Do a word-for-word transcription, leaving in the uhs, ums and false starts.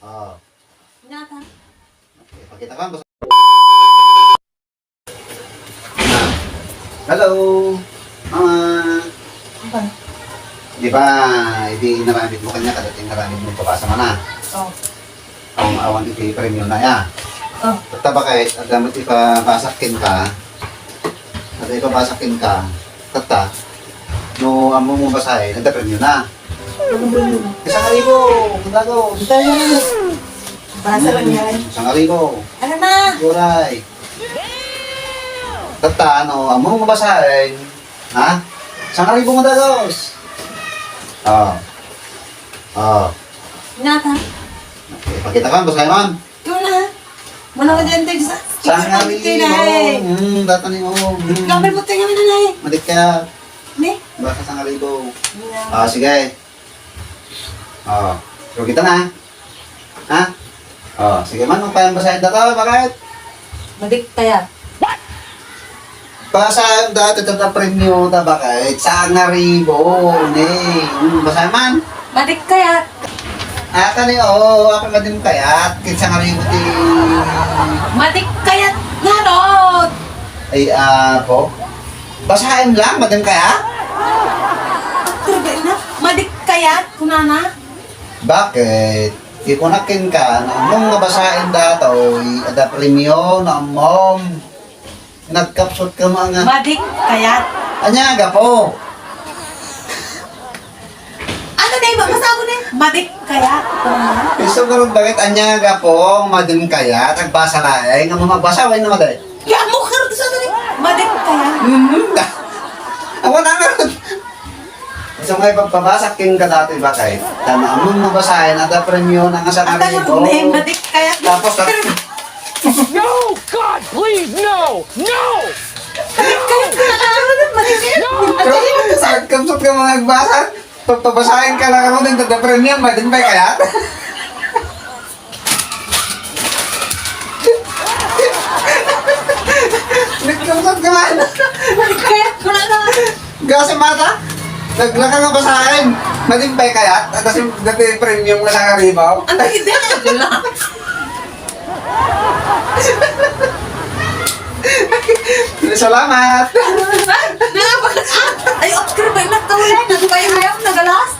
Oh. Ingatan. Pakita ko, boss. Hello. Mama. Apa? Di ba, idi inaramid mo kaniak, kada ti inaramid mo, pabasa man na. Oh. Awan, awan iti premyo na ya. Oh. Tatta, bakay, adda met ipabasak kenka. Adda ipabasak kenka. Tatta, no ammo mo basaen, adda premyo na. Isang libo, ang dagos. Basa lang yan. Isang libo. Ano na? Guray. Tatta, no ammo mo basaen, ha? Isang libo nga dagos. Oh. Oh. Ingatan. Pakita ko, basaen man. Ikaw na. Muna ka dyan, Tex. Sangaribo. Ikaw na, eh. Hmm, data ni, oh. Hmm. Gamay mo, tingnan mo na, eh. Madik ka. Ni? Basta sangaribo. Yeah. Ah, sige. Oh, pero kita na. Ha? Oh, sige man, magpayang basahin ta to, bakit? Madik kaya. Basaen dati, tatta, premyo ta, bakit? Sangaribo, ne. Hmm, basaen man. Madik kayat. Ah, kani, oo, apan madim kayat. Ket sangaribo ti... Madik kayat ngarud. Ay, apo. Basaen lang, madim kayat? Turbe na. Madik kayat, kunana. Bakit? Ikunak kenka, no ammom nga basaen datoy, adda premyo, no ammom. Nagkapsut ka mga... Madik kayat. Ania gapu? Ano na iba? Basa ko na. Madik kayat. Isu garud, bakit ania gapu? Madim kayat. Agbasa laeng. Nga mamabasa, way na maday. Ya, mo, karto sa tali. Madik kayat. Hmm. Awan na nga. So, ngay pagpabasa kenka datoy, bakit? Tama, ammom nga basaen, adda premyo na nga sangaribo. Ano, may madik kayat. Tapos, tap- No! God, please, no! No! Madik kayat. Ano, madik kayat. No! Ano, madik kayat. Nagkapsut ka mga agbasa. Pagpabasaen ka lang ako din, adda premyo, madim pay kayat. Nagkapsut ka man. Kaya ko na na. Gasa mata. Naglaka nga basaen. Madim pay kayat. At kasi dati premium nga sangaribo. Ang hindi. Salamat. Ay, Oscar, may nagkawala. Nagkawala, nagalas.